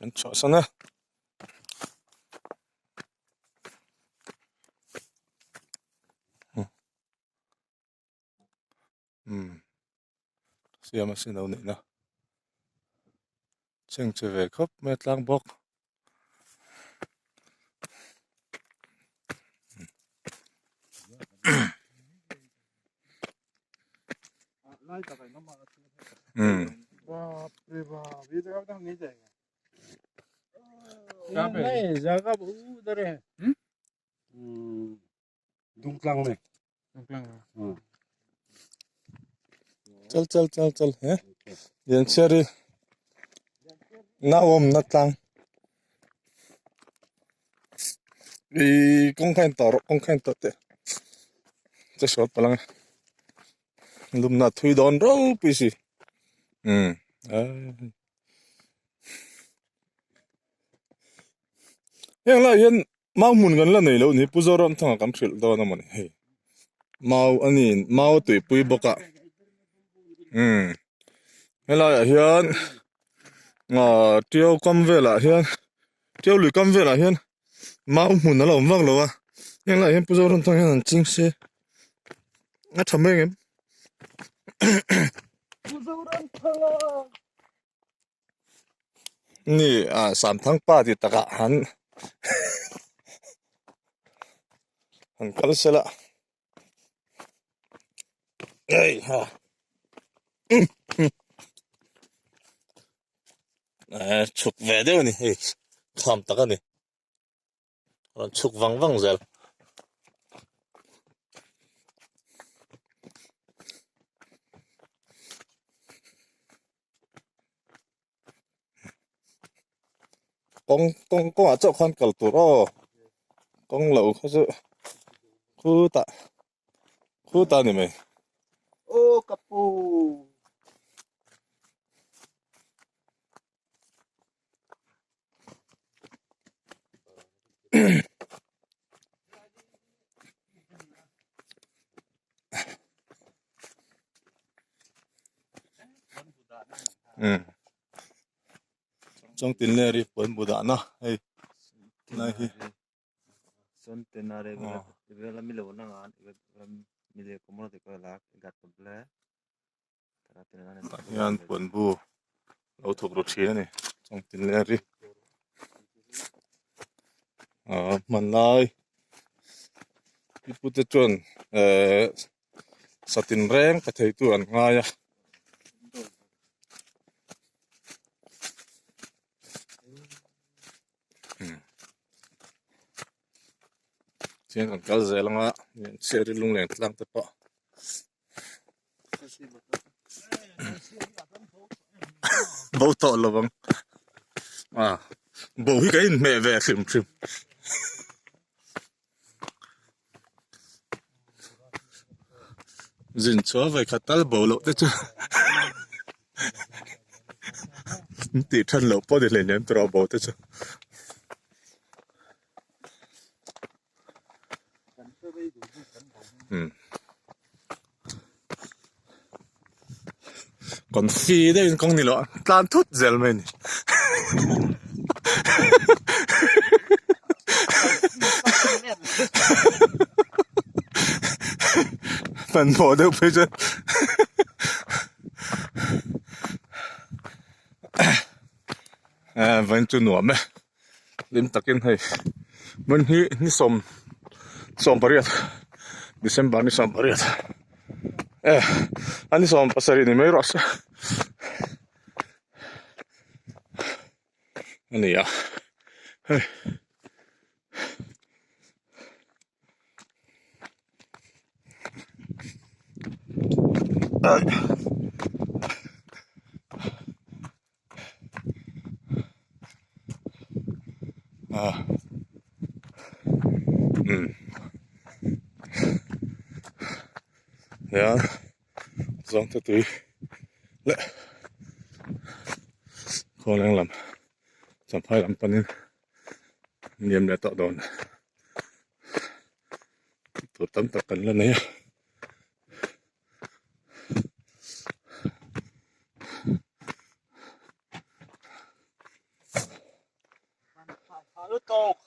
Kan chhuahsan a. Umm siam a sin lo neihna chheng che ve khawp mai a tlang bawk. Umm. Chal chal chal chal he Lianchhiari na awm na tlang ih kawng kha in tawh rawh kawng kha in tawh teh che sual palh ang e lumna thui dawn ropui si umm heng lai hian. Mau hmun kan la nei lo ni Pu Zoramthanga kan hrilh dawn a mawni hei mau a ni mau a tuipui bawk a umm helaiah hian ah tiau kam velah hian tiau lui kam velah hian mau hmun a la awm vak lo a heng laiah hian Pu Zoramthanga hian an ching se a tha mai ang em. Ni ah Samthang pa ti takah han han kal sela ei ha eh chhuk ve deuh a ni hei kham tak a ni. Rawn chhuk vang vang zel. Kawng kawng kawngah chauh khan kal tur aw kawng lo kha chu khutah khutah a ni mai. Aw ka pu. Chawngtin leh ri puan bu dahna hei lai hi. Tah hian puan bu lo thawk ru thin a ni chawngtin leh ri ah hmanlai pipute chuan ehh satin reng ka thei tur an ngai a. Chian kan kal zel anga chhiat hi lunglen tlang te pawh. Bo tawh lo ang ah bo hi ka inhmeh ve hrim hrim zin chhuah ve khat tal bo loh te chu tih than loh pawh ni hleinem tawh bo te chu. Confi deuhin kawng ni lo a tlan thut zel mai a ni. Hmanhmawh deuh phei chuan vawiin chu nuam e. Hlim takin hei hmun hi ni sawm sawm pariat December ni sawm pariat eh a ni sawm pasarih ni mai rawh se a ni a hei. Ah umm hian zawngte tui leh khawngleng lam champhai lam panin niam leh tawh dawn tur tam tak kan la nei a. Lutuk.